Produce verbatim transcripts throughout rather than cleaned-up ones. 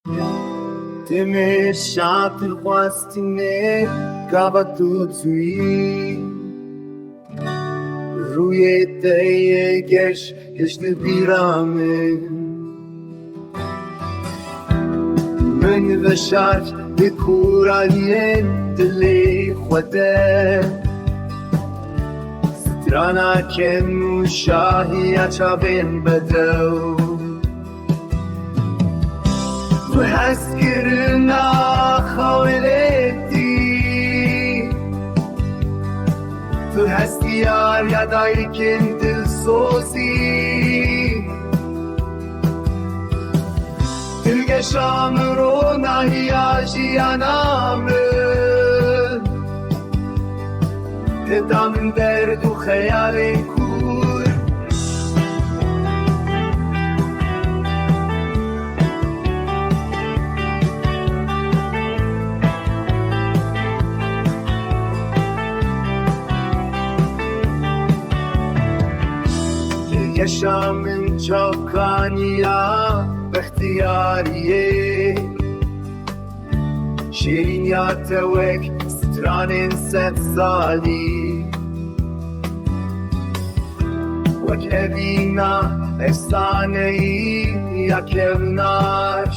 Demê şat xwestine gava tu çûyî. Rûyê te yê geş geş li bîra min. Min veşart di kûraniyên dilê xwe de. Strana kem û şahiya çavên bedew. Tu hezkirina xawelêtî. Tu hestiyariya dayikên dilsozî. Dilgeşa min, ronahiya jiyana min. Tê da min derd û xeyalên kûr. Dilgeşa min çavkaniya bextiyariyê. Şêrîniya te wek stranên sedsalî. Wek evîna efsaneyî ya kevnar.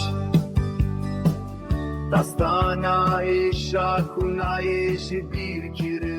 Dastana êşa ku nayê ji bîr kirin.